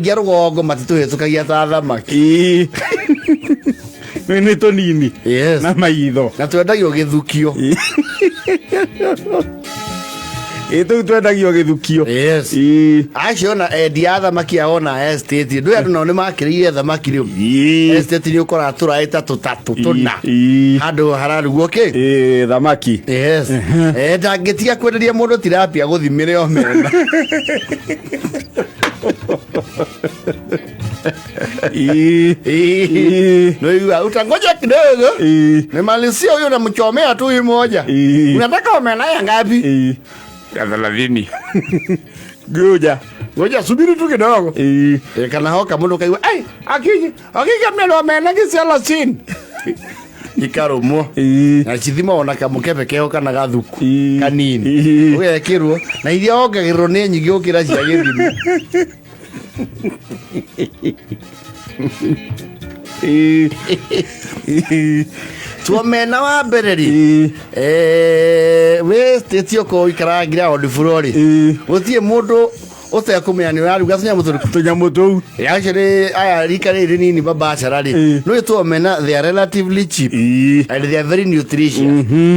aingĩ a rũgongo matitũhĩtũkagia ta thamaki. Ĩĩ. Nĩ tũnini. Yes. Na maitho. Na twendagio gĩthukio. Ĩ tũu twendagio gĩthukio. Yes. Ĩĩ. Acio na endia a thamaki ao na estate ndå andå nao nä makĩrĩire thamaki rĩu. Ĩĩ. Estate nĩ ũkoraga tũraĩ ta tũtatũ tũna Ĩĩ. handũ hararugwo kĩ. Ĩĩ, thamaki. Yes. Eh, ndangĩtiga kwenderia mũndũ tilapia gũthimĩre omena. Ĩĩ. Ĩĩ. Ndio utangoja kidogo. Ĩĩ. Nimalizia huyo namchomea tu hii moja. Ĩĩ. Unataka omena ya ngapi? Ĩĩ. Ya 30. Ngoja. Ngoja subiri tu kidogo. Ĩĩ. Eh, kana hoka mundu kaigua, "Ai, akiji, akija mnelo omena ki 30." Ikarumwo. Ĩĩ. Na cithima ona kamũkebe keho kana gathuku Ĩĩ. kanini. Ĩĩ. Ũgekĩrwo na iria wongagĩrĩrwo nĩ nyingĩ gũkĩra cia gĩthimi. Ĩĩ. Ĩĩ. Tuomena wa mbere rĩ Ĩĩ. Eh, wĩ state okorwo ũikaraga ground floor rĩ Ĩĩ. gũtirĩ mũndũ ũtekũmenya nĩ ũraruga tũnyamũ tũrĩkũ. Tũnyamũ tũu. Actually aya rika rĩrĩ rĩnini mabacara rĩ Ĩĩ. nĩ tuomena they are relatively cheap Ĩĩ. and they are very nutritious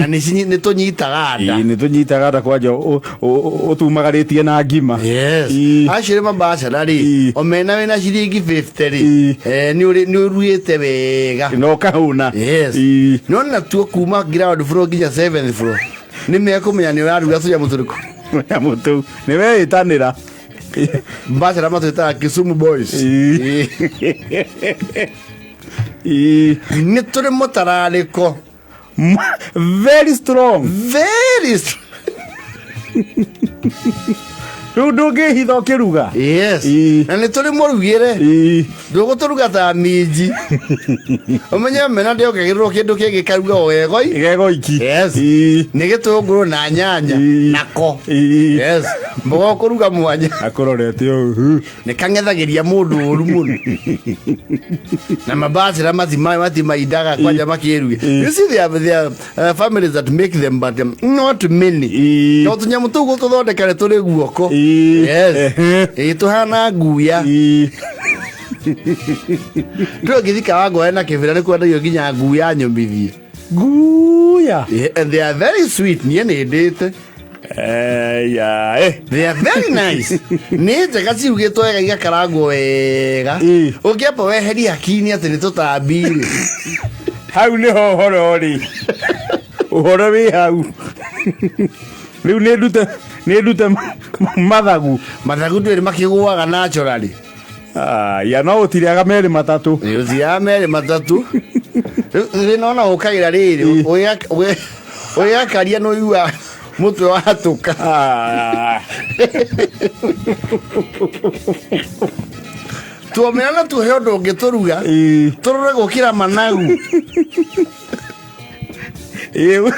na nĩ tũnyitaga nda. Ĩĩ, nĩ tũnyitaga nda kwanja ũtumagarĩtie na ngima. Yes. Ĩĩ. Actually mabacara rĩ Ĩĩ. omena wĩna ciringi 50 rĩ Ĩĩ. eh, nĩ ũrugĩte wega. Na ũkahũna. Yes. Ĩĩ. No natuo kuma ground floor nginya seventh floor nĩ mekũmenya nĩ ũraruga tũnyamũ tũrĩkũ. Tũnyamũ tũu. Nĩ weĩtanĩra. Mbacara matwĩtaga Kisumu boys. Ĩĩ. Ĩĩ. Nĩ tũrĩ mũtararĩko Very strong. very strong. Rĩu ndũngĩhitha ũkĩruga. Yes. Ĩĩ. Na nĩ tũrĩ mũrugĩre. Ĩĩ. Ndũgũtũruga ta minji. Ũmenye mena ndĩongagĩrĩrwo kĩndũ kĩngĩ karuga o wegoi. Gego iki. Yes. Ĩĩ. Nĩ gĩtũngũrũ na nyanya Ĩĩ. nako. Ĩĩ. Yes. Mboga ũkũruga mwanya. Akũrorete ũũ. Nĩ kang'ethagĩria mũndũ ũru mũno. Na mabacĩra matimaindaga kwanja makĩruge. You see there are families that make them but not many. Ĩĩ. No tũnyamũ tũu gũtũthondeka nĩ tũrĩ guoko. Ĩĩ. Yes. Ehe. Ĩĩ tũhana nguya. Ĩĩ. Ndũngĩthika wangoe na kĩbĩra nĩ kwendagio nginya nguya nyũmithie. Nguya. Yeah, and they are very sweet. Niĩ nĩ ndĩte. Eh, ya, eh. They are very nice. Nĩ njega ciugĩtwo wega igakarangwo wega. Ĩĩ. Ũngĩamba weherie hakiri atĩ nĩ tũtambi rĩ. Hau nĩho ũhoro ũrĩ. Ũhoro wĩ hau. Rĩu nĩ ndute nĩ ndute mathagu. Mathagu ndwĩrĩ makĩgũaga naturally. Ah, ya no ũtirĩaga merĩ matatũ. Nĩ ũthiaga merĩ matatũ. Rĩu thĩna ona ũkagĩra rĩrĩ ũgĩakaria nĩ ũiguaga mũtwe watũka. Ah. Tuomena na tuhe ũndũ ũngĩtũruga Ĩĩ. tũrore gũkĩra managu. Ĩĩ,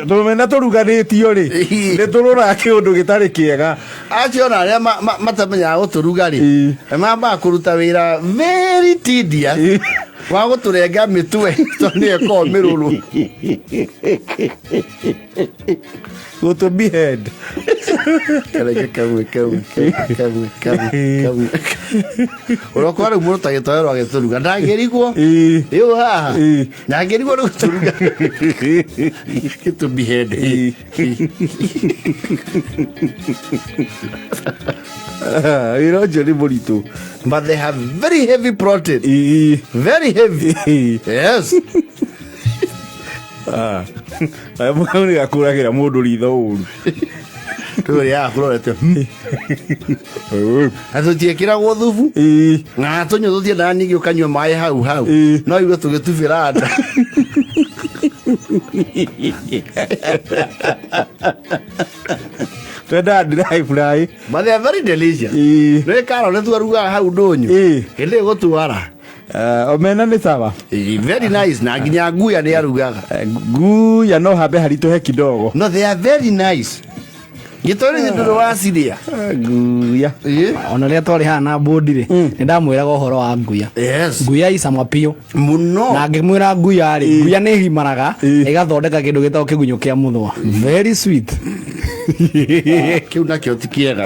tũmena tũruganĩtio rĩ Ĩĩ. nĩ tũrũraga kĩũndũ gĩtarĩ kĩega. Acio ona arĩa matamenyaga gũtũruga rĩ Ĩĩ. mambaga kũruta wĩra very tedious Ĩĩ. wa gũtũrenga mĩtwe tondũ nĩyo ĩkoragwo mĩrũrũ. Gũtũ behead. Karenge kamwe kamwe kamwe kamwe kamwe kamwe. Ũrokora rĩu mũndũ ta gĩtoero agĩtũruga ndangĩrigwo. Ĩĩ. Ĩũ haha Ĩĩ. ndangĩrigwo nĩ gũtũruga gĩtũ behead. Ĩĩ. Ah, wĩra ũcio nĩ mũritũ. But they have very heavy protein. Ĩĩ. Very heavy. Ĩĩ. Yes. Ah. Kau nĩ gakũragĩra mũndũ ritho ũru. Tũrĩa akũrorete. Na tũtiĩkĩragwo thubu. Ĩĩ. Na tũnyua tũtiendaga ningĩ ũkanyua maĩ hau hau. Ĩĩ. No igue tũgĩtubĩra nda. Twendaga dry fry. But they are very delicious. Ĩĩ. Nĩ karo nĩ twarugaga hau ndũnyũ. Ĩĩ. Hĩndĩ ĩyo gũtwara. Omena nĩ sawa. Ĩĩ, very nice na nginya nguya nĩ arugaga. Nguya no hambe haritũhe kidogo. No they are very nice. Gĩtoero ndũrĩ waciria. Nguya. Ĩ? Ona rĩrĩa twarĩ haha na mbũndi rĩ, nĩ ndamwĩraga ũhoro wa nguya. Yes. Nguya icama biũ. Mũno. Na ngĩmwĩra nguya rĩ, nguya nĩ ĩgimaraga ĩgathondeka kĩndũ gĩtagwo kĩgunyũ kĩa mũthũa, very sweet. Kĩu nakĩo ti kĩega.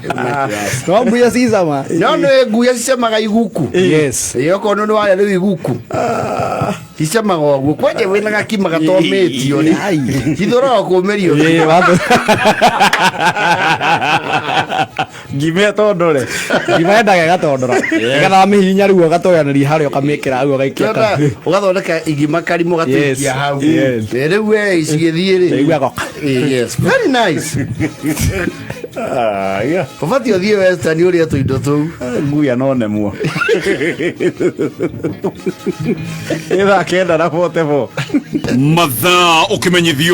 Kĩu nakĩo aca. No nguya cicama. No nĩ nguya cicamaga iguku. Yes. Ĩ, okorwo nĩ warĩa rĩu iguku icamaga ũguo kwanja wĩna gakima gatomĩtio rĩ, cithũraga kũmĩrio. Ĩ, Ngime tondore. Ngima yendaga ĩgatondora, ĩgathamĩhinya rĩu, ũgatoyanĩria harĩa, ũkamĩkĩra hau, ũgaikia. Tũrenda ũgathondeka igima karimũ gatũikia Yes, hau. yes. Ĩ, rĩu we cigĩthiĩ rĩ. Ĩiguaga. Ĩ, yes, very nice. Ah, yeah. Ũbatiĩ ũthiĩ Western ũrĩe tũindo tũu. Nguya no nemwo. Ĩ thaa 9 na 44. Mathaa ũkĩmenyithio.